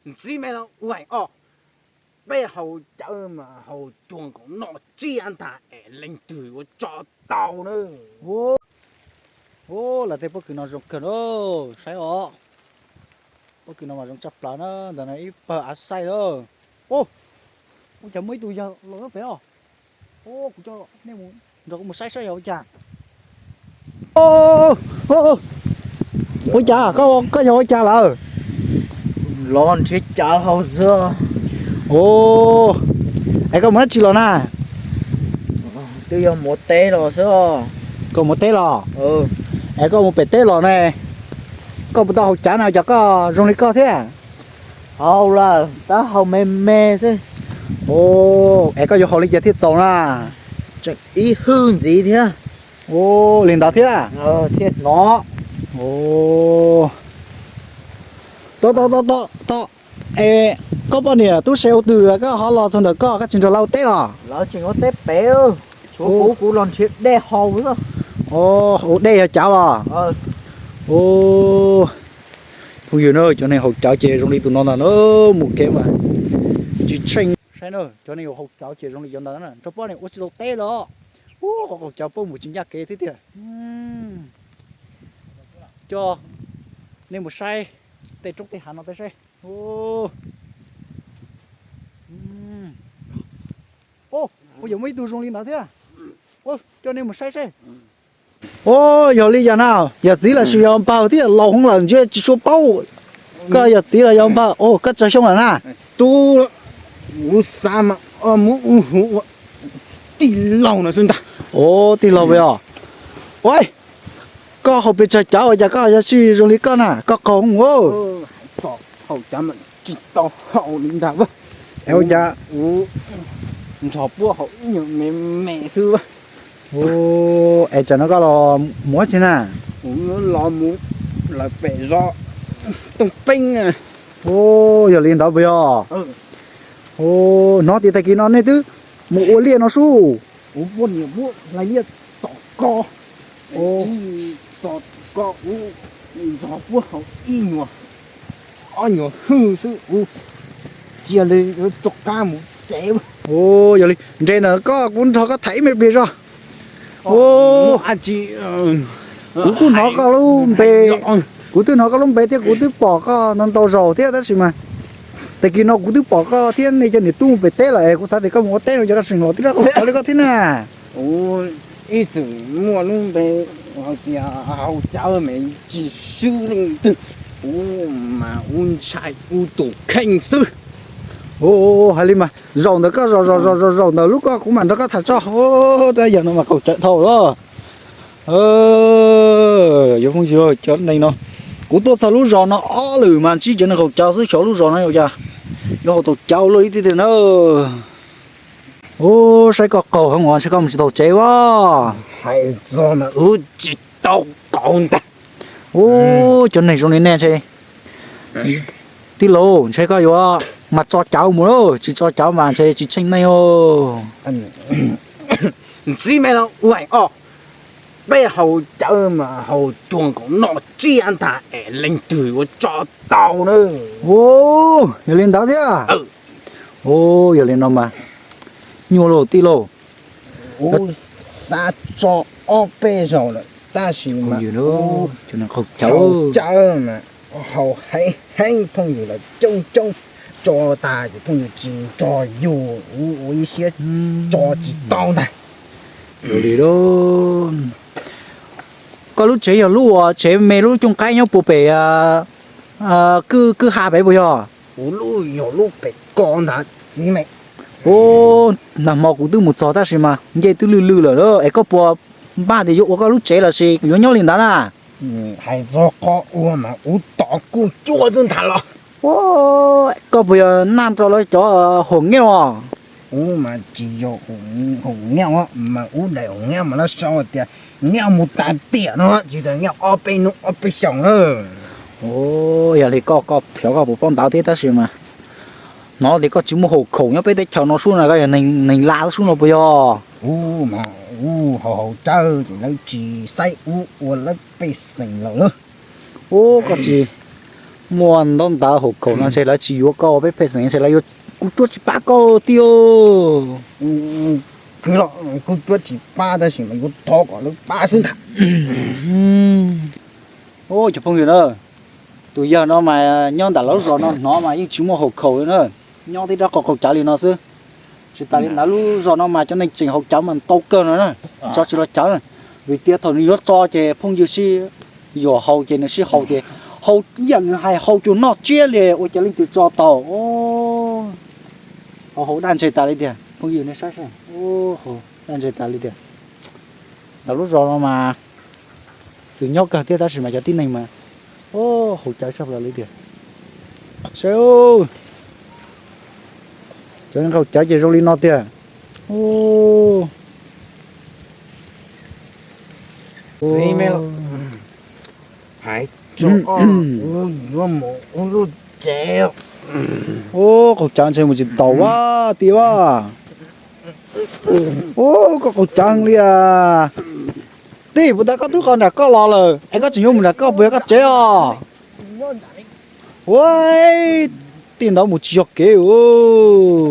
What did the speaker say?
Ntxiv me no ua os, peb haus cawv mas haus cuag nkaus noj tsiab ntag es leej twg yuav tso tau na. Ua, lawv tej pob kws no zoo kawg na, saib os. Pob kws no mas zoo tshaj plaws na, ntawm no ib pawg av saib lawm. Ua, ua cas muaj ib tug yawg los pem os. Kuv coj nej nrog kuv mus saib saib yog ua cas. Ua cas koj yog ua cas lawm? Los nrhiav cawv haus xwb. Es koj mus dab tsi los na? Twb yog mus ua teb los xwb. Koj mus ua teb los? Es koj mus pem teb los ne, koj puas tau haus cawv na, cas koj zoo li koj thiab? Haus lawm, tab haus me me xwb. Es koj yuav haus li cas thiaj txaus na? Tseem ib hwj ntxiv thiab. Li ntawd thiab? Thiaj hnov. Tom, tom, tom, tom. Es koj poj niam tub se ua twg koj ho los txog ntawm koj, koj tsis nrog lawv ua teb los? Lawv tseem ua teb pem, tshuav kuv, kuv los nrhiav dej haus xwb. Ua dej yog cawv los? Phooj ywg na, cov neeg haus cawv ces zoo li tus no ntag na, mus kev mas tsis tsheej. Saib na, cov neeg haus cawv ces zoo li cov ntawd na, nrog poj niam ua tsis tau teb los. Ua haus cawv poj mus tsis ncaj kev thiab tiag. Coj nej mus saib tej roob tej hav no tej saib. Ua, ua yog muaj ib tug zoo li ntawd thiab. Coj nej mus saib seb. Ua, yog li yog na, yog txiv los sis yog npawg thiab, laus hwv lawm ntshe tsis tshua paub. Koj yog txiv los yog npawg, koj tsawg xyoo lawm na? Tub, kuv xav mas mus ua tij laug no xwb ntag. Ua tij laug os. Ua, koj haus pes tsawg cawv ua cas koj yog tsis zoo li koj na, koj qaug mus. Haus cawv mas tsis tau haus li ntag. Ua cas nrog puab haus ib nyuag me me xwb. Es tsam no koj los mus ua dab tsi na? Kuv los mus lawm pem zos Tooj Peeb na. Yog li ntawd puas yog? Hnov tias tag kis no nej twb mus ua liaj no sub. Kuv poj niam puab hlais liaj tom ko, tom ko kuv nrog puab haus ib nyuag, ob nyuag hwj xwb kuv cia li rov qab mus tsev. Yog li nres ntawm koj kuv nrog koj tham ib me pliag zog. Kuv kuj hnov koj lub npe, kuv twb hnov koj lub npe thiab kuv twb pom koj ntau ntau zaus thiab tab sis mas tag kis no kuv twb pom koj thiab nej cov niam tub mus pem teb lawm es kuv xav tias koj mus ua teb no ces koj tseem los twb rov qab haus cawv li koj thiab na. Kuv ib txwm muaj lub npe hais tias haus cawv mas tsis swb leej twg, kuv mas kuv ntshai kuv tus kheej xwb. Hais li mas zaum ntawm koj, zaum zaum zaum zaum ntawm lub koj kuv mam nrog koj tham tso. Yog no mas qaug cawv dhau lawm. Yuav phooj ywg cov neeg no, kuv tuaj txog lub zos no ob lwm mas ntsib cov neeg haus cawv xwb, xyov lub zos no yuav cas yuav haus tau cawv luaj li tiag tiag na. Ub, saib koj qaug heev os, ntshe koj mus tsis tau tsev as. Hais txog mas wb tsis tau qaug ntag. Ub, cov neeg zoo li nej ntshe, tij laug, ntshe koj yuav mas tso cawv mus lauj, tsis tso cawv mas ntshe tsis tsheej neeg os. Ntxiv me no ua os, peb haus cawv mas haus cuag nkaus noj tsiab ntag es leej twg yuav tso tau na. Ub, yog li ntawd thiab. Ub, yog li no mas nyuaj lauj tij laug. Kuv xav tso ob peb zaug lawm tab sis mas haus cawv mas haus heev heev, phooj ywg lawv coob coob tso tas ces phooj ywg tsis nrog yus, kuv ua ib siab tso tsis tau ntag. Koj lub tsev yog lub tsev me lub cooj qaib nyob puag pem kwj ha pem puas yog? Kuv lub yog lub pem ko ntag txiv me. Ub, nag hmo kuv twb mus txog tab sis mas ncej twb lwj lwj lawm es koj puas npaj tias yuav ua koj lub tsev los sis yuav nyob li ntawd na? Hais txog qhov ua mas kuv tos kuj cuaj xwb ntag los. Koj puas yog naj rau lawv cov hom ngiaj os? Kuv mas tsis yog hom ngiaj mas kuv daim hom ngiaj mas lawv sau tias ngiaj mus tas tiam no tsis tas ngiaj ob peb hnub ob peb xyoos na. Yog li koj, koj xyov koj puas paub ntawv thiab tab sis mas hnov tias koj tsis muaj hom khoom nyob peb teb chaws no sub na, koj yog neeg la sub no puas yog? Ub, mas ub haus haus cawv ces lawv tsis saib ub ua lawv pej xeem lawm. Ub, koj tsis, Muaj ntaub ntawv haus khaum no ntshe lawv tsis yuav koj peb pej xeem ntshe lawv yuav, kuv cuab tsis pab koj tiag. Kwv los kuv cuab tsis pab tab sis mas yuav thov kom lawv pab xwb ntag. Cov phooj ywg na, tus yawg no mas nyob ntawm lawv zos no hnov mas yeej tsis muaj haus khaum li na, nyob tib rab qau qaum cawv li no xwb. Tsis tas li ntawd lub zos no mas cov neeg tseem haus cawv mas ntau kawg no na, tso tsis los cawv na. Vim tias thaum nws yuav tso ces phooj ywg sib yuam haus ces nws sib haus ces haus ib yam nws hais haus cuag noj tsiab li ua cas leej twg tso tau. Haus haus daj ntseg tas li tiag phooj ywg nej saib seb, haus daj ntseg tas li tiag. Ntawm lub zos no mas xwm nyob kawg thiab tab sis mas cov tib neeg mas haus cawv tshaj plaws li tiag. Saib, cov haus cawv ces zoo li no tiag. Txiv me, hais tso, kuv yuav mus ua lub tsev. Ub, qaug cawv ntshe mus tsis taus a, tij a. Ub, koj qaug cawv heev li as. Tij, puas tas koj twb qhov nram koj los lawm es koj tseem yuav mus nram koj puas yog koj tsev os? Ua, tij ntawd mus tsis yog kev os.